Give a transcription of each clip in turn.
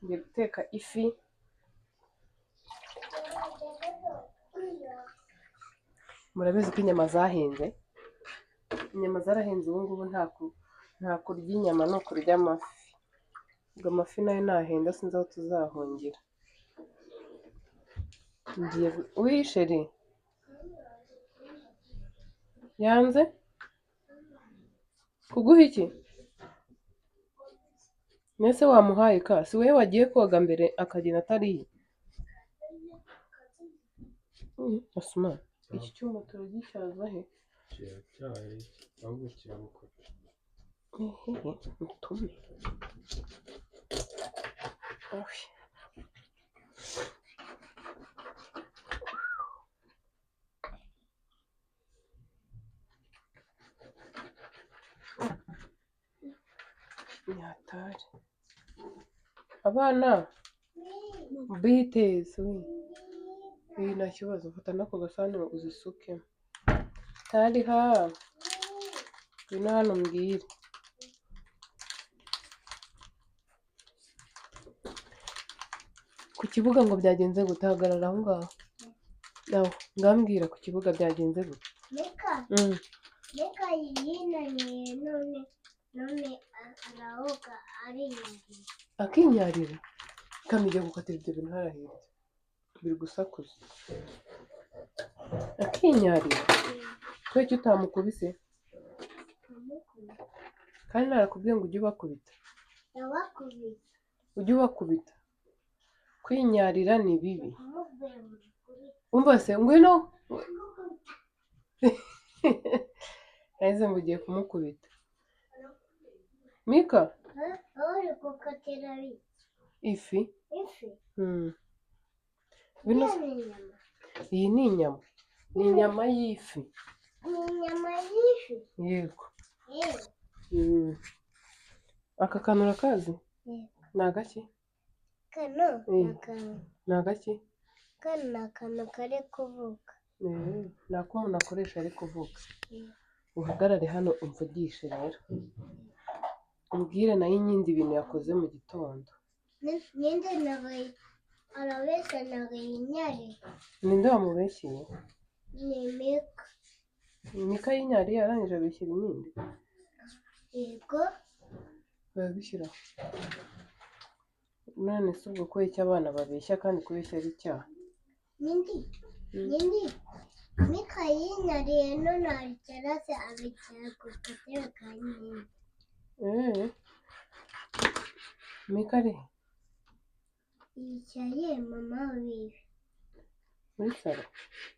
Ngiye guteka ifi. Murabizi ko inyama zahenze, inyama zarahenze ubu ngubu nta kurya inyama ni ukurya amafi. Ubwo amafi nayo nahenda sinzi aho tuzahungira. Ngiye oui chérie, yanze kuguha iki? Mbese wamuhaye ka si wowe wagiye koga mbere akagenda atariye? Asuma, iki cyuma turagityaza he? Kiracyaye ahubwo kiragukora. Ehehe, mutume. Oy. Ni hatari. Abana biteze we. Iyi nta kibazo, fata n'ako gasahani uzisukemo. Tariha, ngwino hano umbwire. Ku kibuga ngo byagenze gute? Hagarara aho ngaho. Aho, ngambwira ku kibuga byagenze gute? Reka reka yinaniye none arahoga arinyariye. Akinyarira? Kami ijya gukatira ibyo bintu hariya hirya. Biri gusakuza. Akinyarira? Kubera iki utamukubise? Kandi narakubwiye ngo ujye ubakubita. Ndabakubita. Ujye ubakubita. Kwinyarira ni bibi. Umva se ngwino. Nahise ngo ugiye kumukubita. Mika? Uri gukatira Ifi. ifi? Bino Ni inyama. Iyi ni inyama. Ni inyama y'ifi. Ni inyama y'ifi? Yego. Aka kantu urakazi? Ni agaki? Kano Ni agaki? Kano ni akantu kari kuvuga. Ni ako umuntu akoresha ari kuvuga. Uhagarare hano umvugishe rero. Umbwire nayo inyindi ibintu yakoze mu gitondo. Ninde nawe arabeshya nawe yinyariye? Ninde wamubeshyeye? Ni Mika. Mika yinyariye arangije abeshyira inyindi? Yego. Barabishyira. None se ubwo ko icyo abana babeshya kandi kubeshya ari icyaha? Nindi nindi Mika yinyariye none aricara se abicara ku gatebe ka nyina. Mika ari he? Yicaye mama wiwe. Muri salo?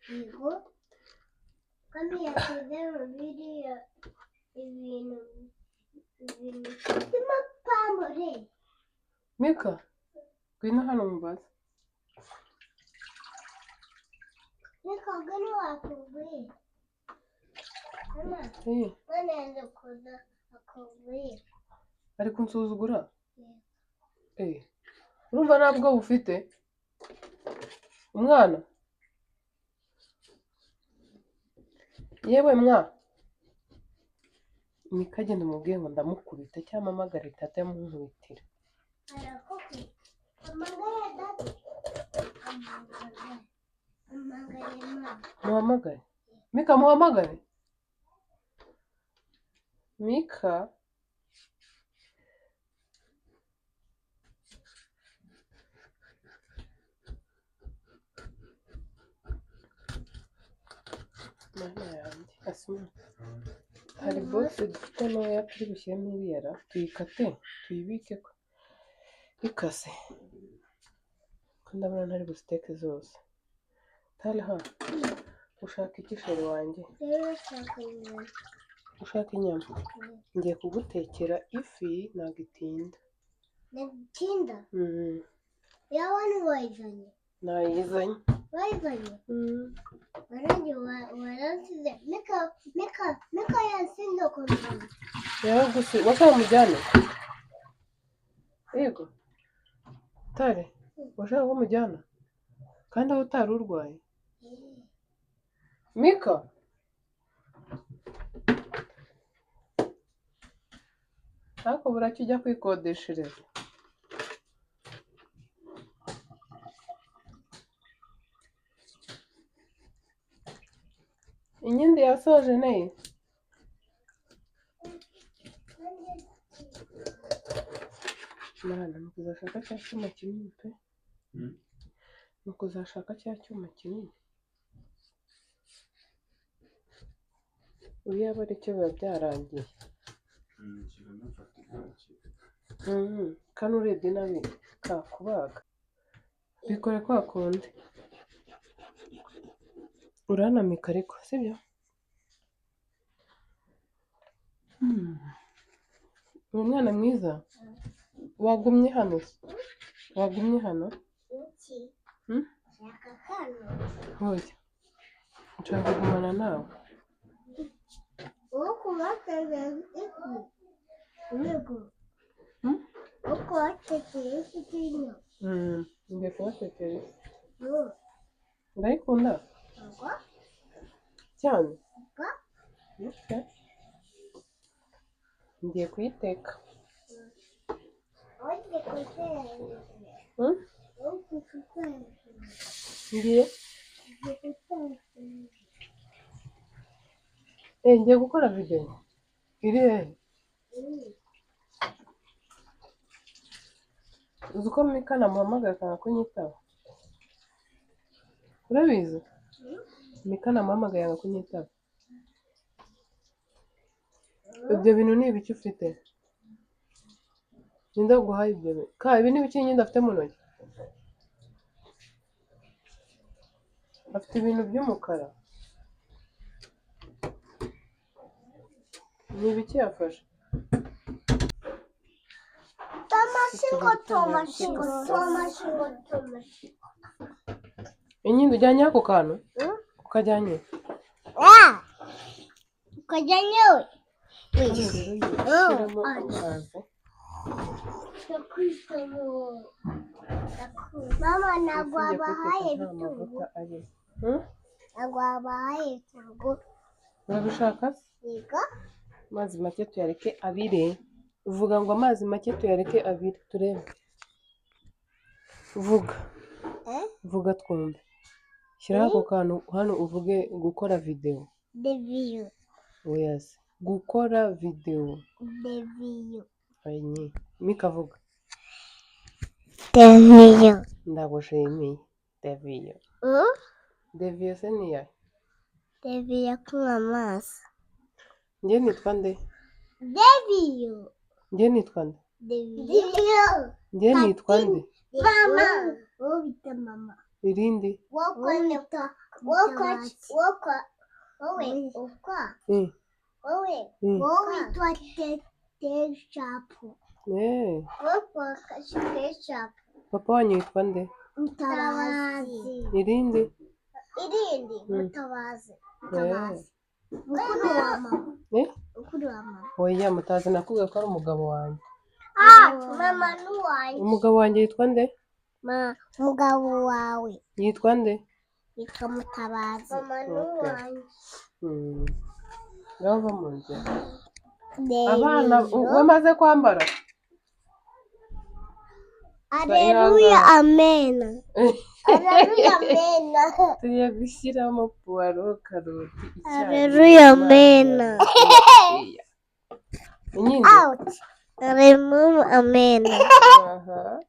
Yego. Kandi yashyize mu biriya ibintu by'amapambure. Mika, ngwino hano mubaze. Mika ngwino wakubwira. Mama, mwana yanze kuza akubwira. Ari kunsuzugura? Urumva nta bwoba ufite? Umwana? Yewe mwa. Mika agenda umubwiye ngo ndamukubita cyangwa mpamagare tata yamunkubitira. Arakukubita. Hamagara data. Hamagara. Hamagara mama. Muhamagare. Mika muhamagare. Mika. Mana yanjye, Asuma. Hari box dufite ntoya turi bushyiremo iriya ra, tuyikate, tuyibike ko ikase. Ko ndabona ntari buziteke zose. Talha, ushaka iki chérie wanjye? Rero ushaka inyama. Ushaka inyama? Ngiye kugutekera ifi ntabwo itinda. Ntitinda? Yawe wayizanye? Nayizanye. Wayizanye? Warangiye waransize. Mika Mika Mika yansize ku mama. Yaragusi, washaka mujyane? Yego. Tare, washaka ko mujyana? Kandi aho utari urwaye? Mika. Ariko buracya ujya kwikodeshereza. Inkindi yasoje nayo. Mana, ni ukuzashaka cya cyuma kinini pe. Ni ukuzashaka cya cyuma kinini. Ubu yaba aricyo biba byarangiye. Kano urebye nabi kakubaga. Bikore kwa kundi. Uranamika ariko, sibyo? Uri umwana mwiza? Wagumye hano se? Wagumye hano? Iki. Hmm? Shaka kano. Oya. Nshaka kugumana nawe. Ukubategera iki? Yego. Hmm? Ukubategera iki kinyo? Ngiye kubatekera ifi. Yo. Ndayikunda Yego. cyane. Yego. Okay. Ngiye kuyiteka. Oye kutera. Hmm? Oye kutera. Ngiye Kutera. Ngiye gukora video. Iri hehe? Uzi ko Mika namuhamagaye akanga kunyitaba? Urabizi? Mika namuhamagaye yanga kunyitaba. Ibyo bintu ni ibiki ufite? Ninde waguhaye ibyo bintu? Ka ibi ni ibiki nyine afite mu ntoki? Afite ibintu by'umukara. Ni ibiki yafashe? Tomashingo, tomashingo, tomashingo, tomashingo. Inyindi ujyanye ako kantu? Ukajyanye? Ah! Ukajyanye we. Shyiramo amazi. Mama ntabwo Usibye wabahaye kuyiteka nta ibitunguru. mavuta arimo. Hmm? Ntabwo wabahaye ibitunguru. Urabishaka se? Yego. Amazi make tuyareke abire. Vuga ngo amazi make tuyareke abire turebe. Vuga. Eh? Vuga twumve. Shyiraho ako kantu hano uvuge gukora video. Deviyo. Oya se. Gukora video. Deviyo. Ayi. Mika vuga. Deviyo. Ndagushimiye. Deviyo. Deviyo se ni iyahe? Deviyo kunywa amazi. Njye nitwa nde? Deviyo. Njye nitwa nde? Deviyo. Njye nitwa nde? Mama. Wowe bita mama. Irindi? Wowe ukwa. Wowe. Wowe witwa Teshapu. Eh. Wowe Teshapu. Papa wanyu yitwa nde? Mutabazi. Irindi? Irindi Mutabazi. Mutabazi. Mukuru wa mama. Eh? Mukuru wa mama. Oya mutazi nakubwiye ko ari umugabo wanjye. Ah, mama n'uwanjye. Umugabo wanjye yitwa nde? Ma, umugabo wawe Yitwa nde? yitwa Mutabazi. Mama n'uwanjye. Ngaho va mu nzira. Abana bamaze kwambara. Aleluya, amen. Aleluya, amen. Tugiye gushyiramo puwaro, karoti, icyayi. Aleluya, amen. Inyindi. Out. Aleluya, amen. Aha.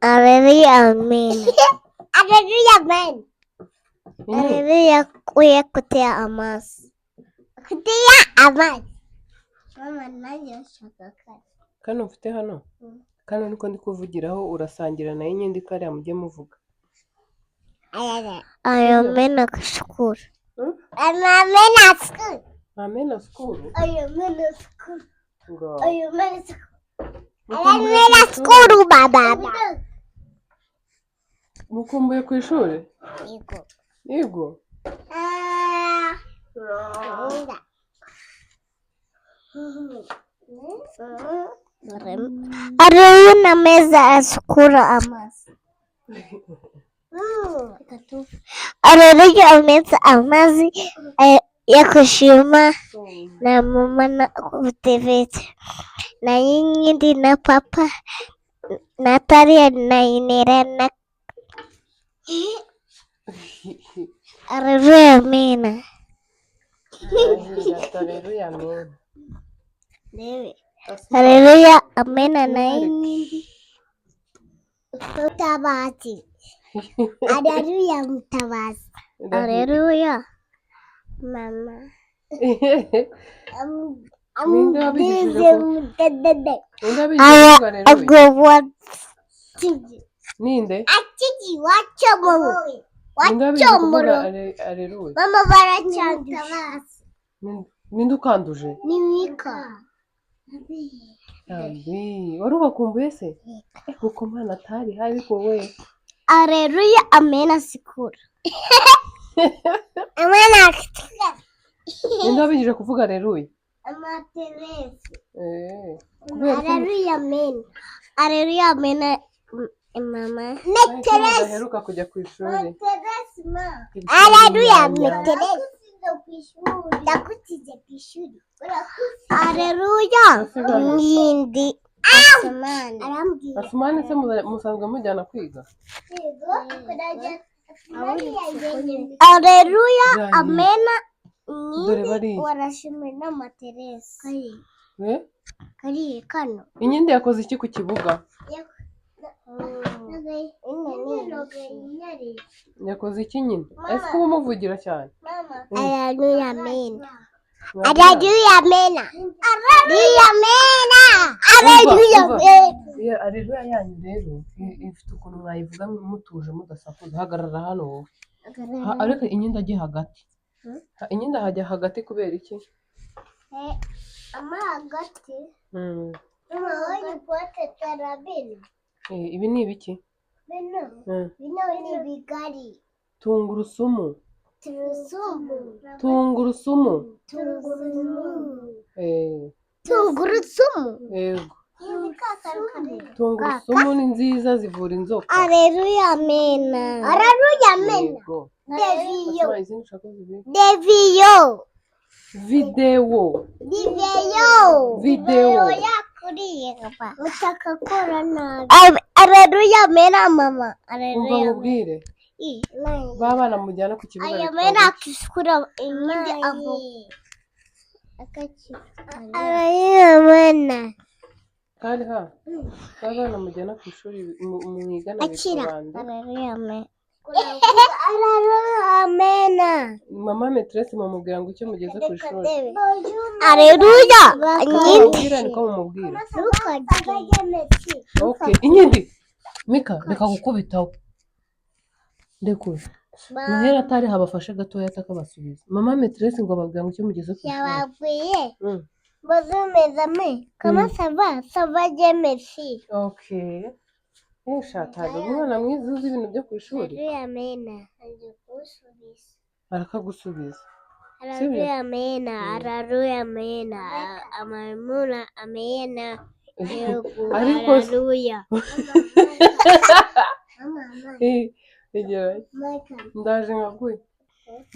Aleluya, amen. Aleluya, amen. Inyindi. Aleluya, uye kutea amazi. Kutea amazi. Mama nanjye nshaka kare. Kano mfite hano. Kano niko ndi kuvugiraho urasangira nayo inyindi kariya mujye muvuga. Amen kushukuru. Hmm? Amen school. Amen school. Amen school. Ngo. Amen school. Mukumbuye Amen ku ishuri? school baba. Mukumbuye ku ishuri? Yego. Yego. Ah. Arabona ameza asukura amazi. Ararya ameza amazi ya kushima na mama na kutevete na nyinyi na papa na Taria na Inera na Areruya amena. Rahira, haleluya, amen. Ndebe. Asuma. Haleluya, amena na inyindi. Mutabazi. Haleluya, mutabazi. Rahira. Haleluya. Mama. Ninde wabigishije Mudedede. Ninde wabigishije kuvuga haleluya? Ninde? Akiji wacomoro. Ninde wabigishije kuvuga Wacomoro. Haleluya? Mama baracyanduje. Ninde ukanduje? Ni Mika. Ambi, wari ubakumbuye se? Kuko Mana atari ariko we. Aleluya, amena sikura. Amena. Ninde wabigishije kuvuga haleluya? Amateresi. Kubera ko Aleluya, amena. Aleluya, amena. Mama. mudaheruka kujya ku ishuri. Meteresi ma. Ishuri Aleluya, nyanya. meteresi. Ndakutize ku ishuri. Aleluya. Nkindi. Asumani. Arambwira. Asumani se musanzwe mujyana kwiga? Aleluya, Rahira. amena. Dore Nkindi bariya. warashimwe n'amateresi. Eh? Kariya kano. Inkindi yakoze iki ku kibuga? Yakoze iki nyine? Ese kuba umuvugira cyane? Aleluya, amena. Aleluya, amena. Aleluya, amena. Aleluya, Umva, amena. Iyo aleluya yanyu rero ifite ukuntu mwayivuga mutuje mudasakuza. Hagarara hano wowe. Ariko inkindi ajye hagati. Inkindi hajya hagati kubera iki? Ama hagati. Mm. Mama, wowe pote tarabino. Ibi ni ibiki? Bino. Bino ni bigari. Tungurusumu. Turusumu. Tungurusumu. Tungurusumu. Tungurusumu. Tungurusumu. Yego. Tungurusumu ni nziza zivura inzoka. Aleluya, amena. Aleluya, amena. Yego. Deviyo. Asoma izindi ushaka zibiri. Deviyo. Videwo. Videyo. Videwo. Yakuriye papa. Ushaka kora nabi. Aleluya, amena mama. Umva Aleluya. nkubwire. Ba bana mujyana ku kibuga Aya bitwa mena gutya. akishukura inyindi avo. Aleluya, amena. Kandi ha. Ba bana mujyana ku ishuri mwigana bitwa Akira. bande? Aleluya, amena. Aleluya, amena. Mama maîtresse mumubwira ngo icyo mugeze ku ishuri. Aleluya. Inyindi. Mumubwira niko mumubwira. Okay, inkindi. Mika, reka gukubitaho. Ndekure. Noheli atari habafashe gatoya atakabasubiza. Mama maîtresse ngo ababwira ngo icyo mugeze ku ishuri. Yababwiye. Mm. Bonjour mes amis, comment ça va? Ça va bien, merci. Okay. Shataga umwana mwiza uzi ibintu byo ku ishuri. Aleluya, amena. Arakagusubiza. Aleluya, amena. Aleluya, amena. Amamuna, amena. Yego, Ariko se- aleluya. Egera. Ndaje nkaguye.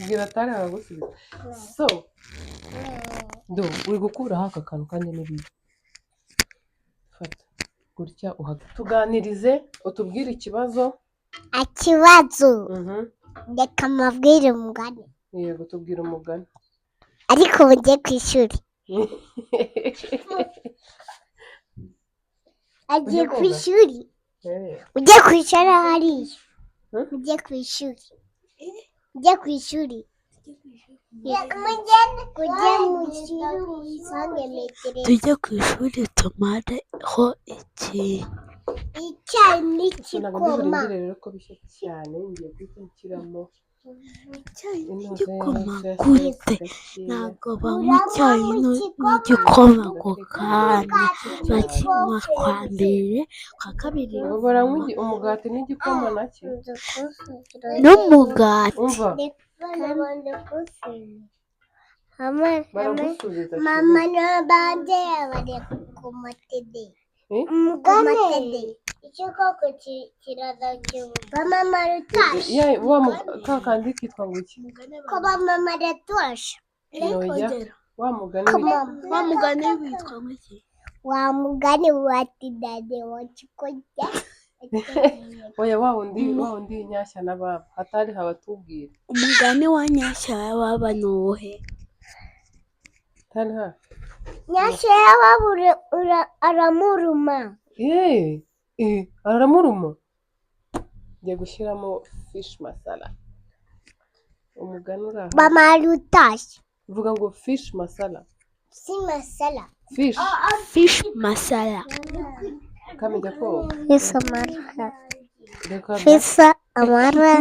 Bwira atari aragusubiza. So, do uri gukuraho aka kantu kandi ni bibi. Fata. Gutya uhaga. Tuganirize, utubwire ikibazo. Akibazo. Mhm. Reka mbabwire umugani. Yego, tubwire umugani. Ariko ubu ngiye ku ishuri. Agiye Ujye ku koga? ishuri. Ujye kwicara hariya. Hmm? Ujye ku ishuri. Ujye ku ishuri. Ujye mu ishuri usange metero. Tujye ku ishuri tumareho iki Icyayi So, ntabwo ndi n'igikoma. burindire rero ko bishya cyane ngiye guhita nshyiramo icyayi inoze n'igikoma soya gute sauce gakeya. Ntabwo banywa icyayi n'igikoma ako kanya, bakinywa kwa mbere, kwa kabiri. Ngo baranywa umugati n'igikoma nacyo. N'umugati. Umva, baragusubiza. Mama n'abandi bari ku matede. Eh? Umugane. Ikikoko kiraza kivuga. Mama rutashe. Ya, wa ka kandi kitwa ngo iki? Ko mama ratashe. Noya. Wa mugani Ko witwa mama. Wa mugani witwa ngo iki? Wa mugani wati dade wakikoja. Oya, wa wundi Nyashya na baba hatari habatubwira. Umugani wa Nyashya waba ni uwuhe? Tanha. Nyashira aramuruma. Yeee, aramuruma. Ngiye gushyiramo fish masala. Umugani uri aha. Mama arutashye. Vuga ngo fish masala. Si masala. Fish. Fish masala. Kamijya koga. Fish amara. Reka Fish amara.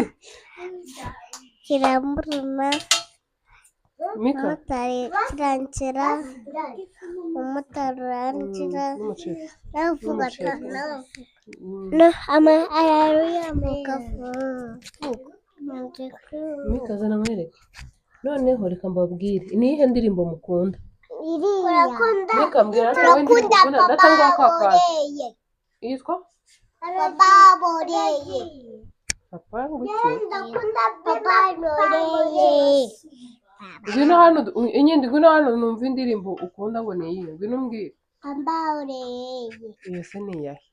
Kiramuruma. Mika. Umumotari kirangira. Umumotari urangira. N'umuceri. Navuga N'umuceri. No ama araruya mukafu. Mika zana nkwereke. Noneho reka mbabwire. Ni iyihe ndirimbo mukunda? Iriya. Mika mbwira nawe indirimbo Turakunda ukunda. Ndatanga papa kwa kantu. boreye. Yitwa? Papa boreye. Papa nguki? Ndakunda papa boreye. Ngwino hano, inyindi ngwino hano numva indirimbo ukunda ngo ni iyihe. Ngwino umbwire. Papa boreye. Iyo se ni iyahe?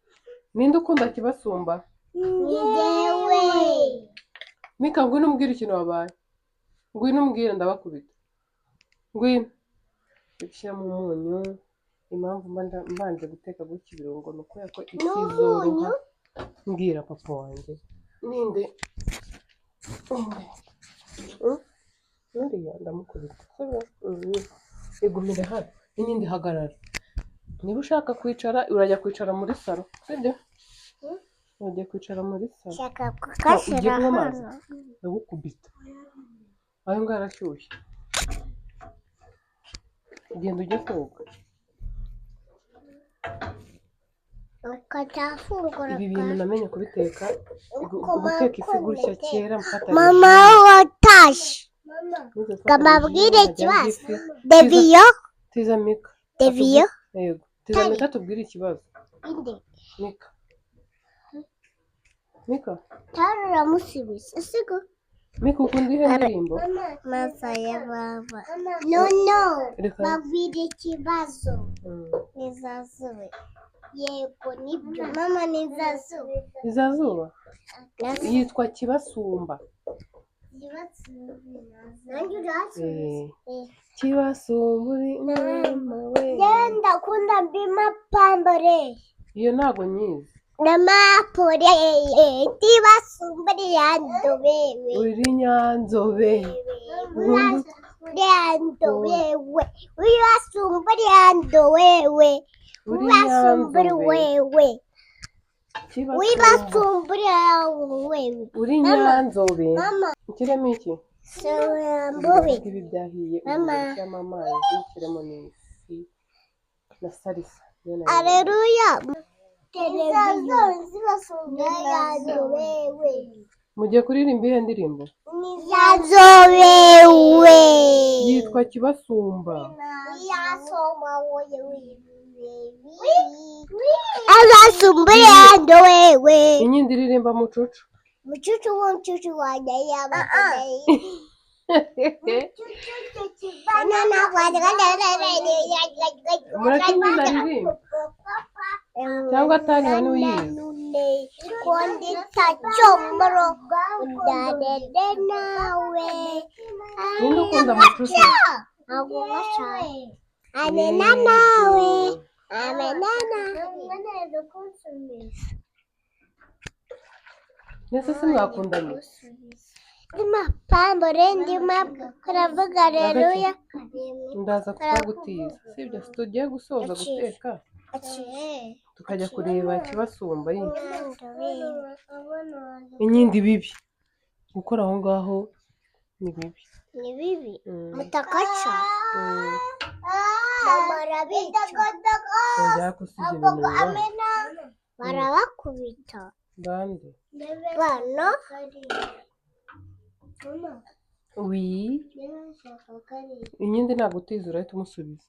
Ninde ukunda Kibasumba? Njyewe. Mika ngwino umbwire ikintu wabaye. Ngwino umbwire ndabakubita. Ngwino. Gushyiramo umunyu. Impamvu mba mbanje guteka gutya ibirungo ni ukubera ko ifi zoroha. Mbwira papa wanjye. Ninde? Ninde? Nuriya ndamukubita. Sibyo? Igumire hano. Inyindi hagarara. Niba ushaka kwicara urajya kwicara muri salo. Sibyo? Urajya kwicara muri salo. Shaka Ugiye kukashyira kunywa amazi? hano. Ndagukubita. Ayo ngayo arashyushye. Genda ujye koga. Ukatafungura. Ibi bintu namenye kubiteka, guteka ifi gutya kera mfata Mama watashye. Nize mfata Kamabwire regime, nkajya ikibazo. ndya ifi. Deviyo. Tiza Mika. Deviyo. Yego. Tiza Mika tubwire ikibazo. Inde. Mika. Mika. Taro uramusubiza. Siko. Mika ukunda iyihe ndirimbo? Masaya baba. No no. Reka. Babwire ikibazo. Nizazuba. Yego nibyo. Mama nizazuba. Izazuba? Yitwa Kibasumba. Nanjye urasubiza. Kibasumba uri mama we. Ndakunda mbima pambore. Iyo ntago nyizi. Namaporeye tibasumbari yandobewe. Uri nyanzobe. Yandobewe. Wibasumbari yandobewe. Uri Wibasumbari nyanzobe. wewe. Kibasumba. Wibasumbari wewe. Uri nyanzobe. Mama. Nshyiremo iki? Sambube. Ibi byahiye. Mama. Ushyiramo amazi, ushyiremo n'ifi na salisa. Niyo nari- Aleluya. Yandobewe. Mugiye kuririmba iyihe ndirimbo? Yanzobewe. Yitwa Kibasumba. Abasumburi yandobewe. Inyindi iririmba mucucu. Mucucu w'umucucu wanjye yabakoreye. Mureke nyine aririmbe. Cyangwa ataniwe n'uyizi. Kondita ndadede nawe. Ninde ukunda mucucu? Ntabwo bashaka. Amena nawe. Amena nawe. Nese se mwakundanye? Ndima pambore ndima karavuga aleluya. Ndaza kukagutiza. Sibyo tugiye gusoza guteka tukajya kureba Kibasumba yindi. Inyindi bibi. Gukora aho ngaho ni bibi. Ni bibi. Mutakaca. Barabica. Kongera ko si ibyo bintu bibaho. Barabakubita. Bande. Bano. Oui. Inyindi nagutiza urahita umusubiza.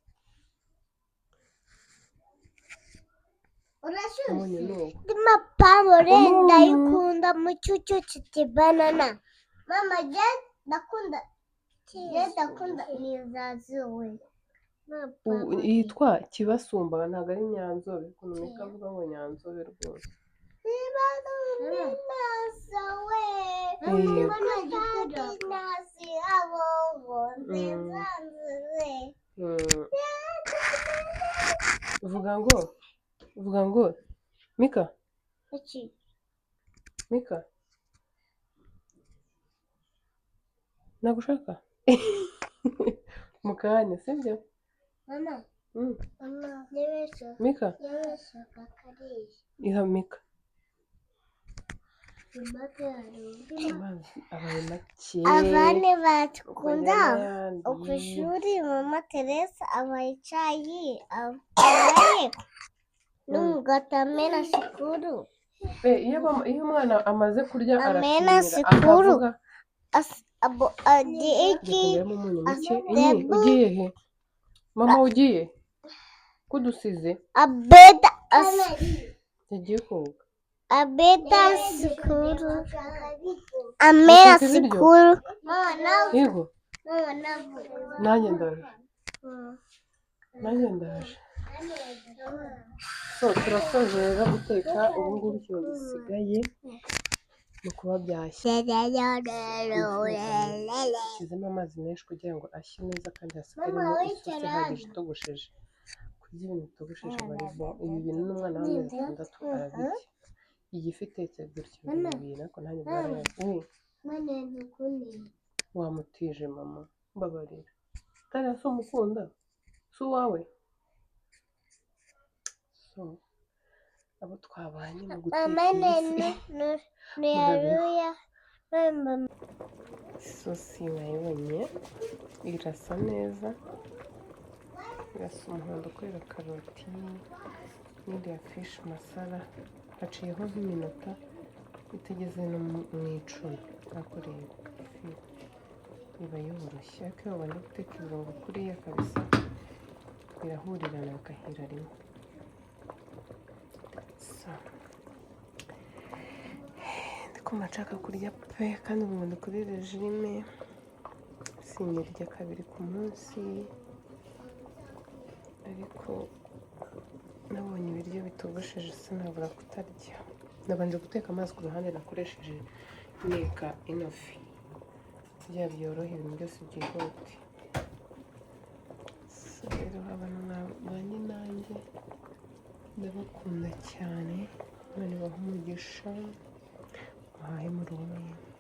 Umunyu ni uwo. Ndima pambore Umunyu. ndayikunda mucucu chiti banana. Mama je ndakunda. Je ndakunda nizazuwe. Yitwa Kibasumba ntabwo ari Nyanzobe. Ukuntu Mika avuga ngo Nyanzobe rwose. Vuga ngo Mika. Iki. Mika, nagushaka mu kanya, sibyo? Mama. Mama. N'ibisho. Mika. N'ibisho kakariye. Iha Mika. Amazi abaye make. Abana bakunda Ukongera ku n'ayandi. ishuri, mama Teresa abaha icyayi, abaye n'umugati, amena sikuru. Iyo umwana amaze kurya Amena arashimira sikuru. akavuga. Adi iki. Kongeramo umunyu muke. Ase- Inyi, ugiye he mama? Ugiye kudusize? Abeda Yagiye koga. Abeda sikuru amena Utetse ibiryo? sikuru. Yego, nanjye ndaje, nanjye ndaje. So turasoje rero guteka. Ubu ngubu ikintu gisigaye ni ukuba byashya. Ushyizemo amazi menshi kugira ngo ashye neza kandi hasigaremo isosi ihagije itogosheje. Kurya ibintu bitogosheje aba ari bo. Ibi bintu n'umwana w'amezi 6 arabirya. Iyi fi itetse gutya, ibi bintu ariko nanjye byaraye. Wamutije mama, mbabarira. Tariya si umukunda, si uwawe. So abo twabanye mu guteka iyi fi, isosi mwayibonye, irasa neza, irasa umuhondo kubera karoti n'iriya fish masala. Haciyeho nk'iminota itageze no mu 10, ariko reba ifi iba yoroshye. Ariko iyo babanje guteka ibirungo kuriya kabisa, birahurirana bigahira rimwe. So ndi kumva nshaka kurya pe, kandi ubu ndi kuri régime, sinyirya kabiri ku munsi, ariko nabonye ibiryo bitogosheje sinabura kutarya. Nabanje guteka amazi ku ruhande nakoresheje nteka ino fi kugira byorohe, ibintu byose byihute. So rero abantu mwabanye nanjye, ndabakunda cyane. Imana ibahe umugisha, muhahe muronke.